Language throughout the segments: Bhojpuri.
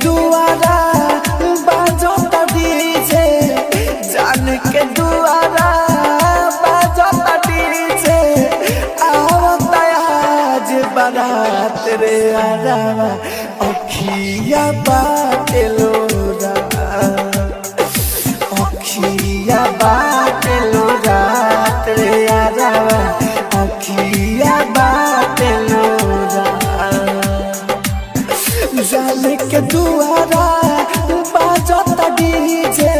दुआरा बाजता डीजे, जान के दुआरा बाजता डीजे, आवता आज बारात रे आरावा अखिया बाटे लोरा, अखिया बाटे लोरात रे आरावा अखिया बाटे लोरा। जान के दुआरा बाजता डीजे,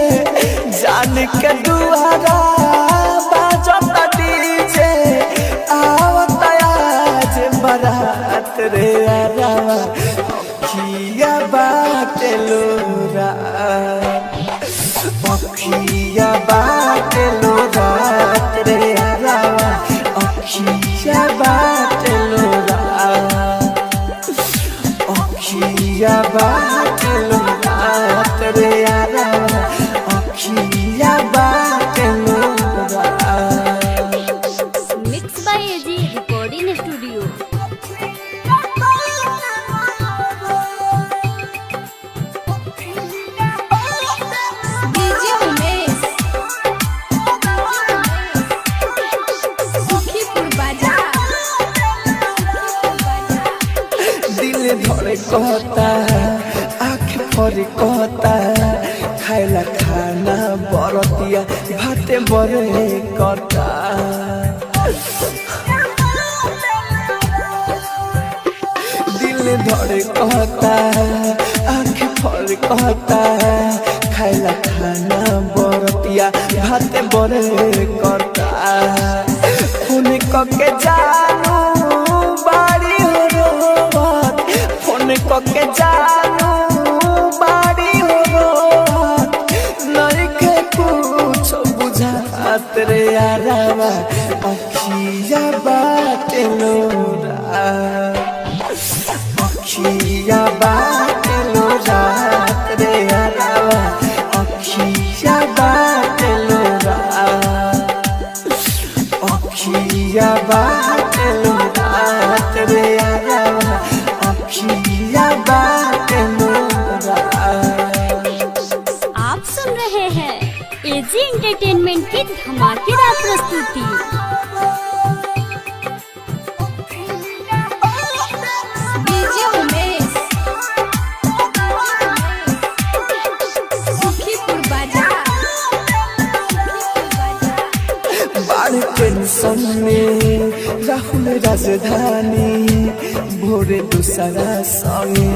जान के दुआरा बाजता डीजे, आवता आज बारात रे आरावा अखिया बाटे लोरा, अखिया बाटे लोरात रे आरावा अखिया बाटे लोरा, अखिया बाटे लोरात रे आरावा अखिया बाटे लोरा। Mix by AG recording studio. DJ Umesh, Sukhipur बाजार। दिल धरे कहता आँख फरे कहता, खाइला खाना बरतिया भाते बरे कता। दिल धरे कहता आँख फरे कहता, खाइला खाना बरतिया भाते बरे कता। फोन कके जानू बाड़ी हो रोवत, फोन कके जानू बाड़ी हो रोवत, नइखे कुछ बुझात रे आरावा अखिया बाटे लोरा, अखिया बाटे लोरात रे आरावा अखिया बाटे लोरा, अखिया बाटे लोरात रे आरावा अखिया बाटे लोरा। आप सुन रहे हैं एजी एंटरटेनमेंट की धमाकेदार प्रस्तुति। डीजे उमेश, सुखीपुर बाजार। बाढ़ टेंशन में राहुल राजधानी, भोरे दूसरा संगे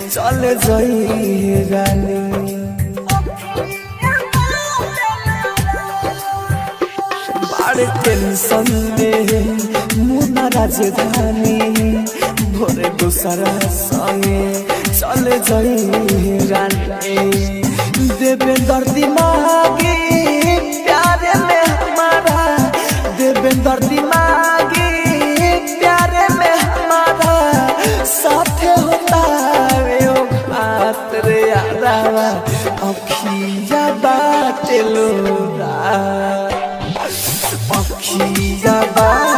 चल जई रानी। बाढ़ टेंशन में मुना राजधानी, भोरे दूसरा संगे चल जई रानी। देवेंद्र दिमागी प्यारे में हमारा, देवेंद्र दिमागी प्यारे में हमारा साथ होता रे ओ घात रे आरावा अखिया बाटे लोरा, अखिया बाटे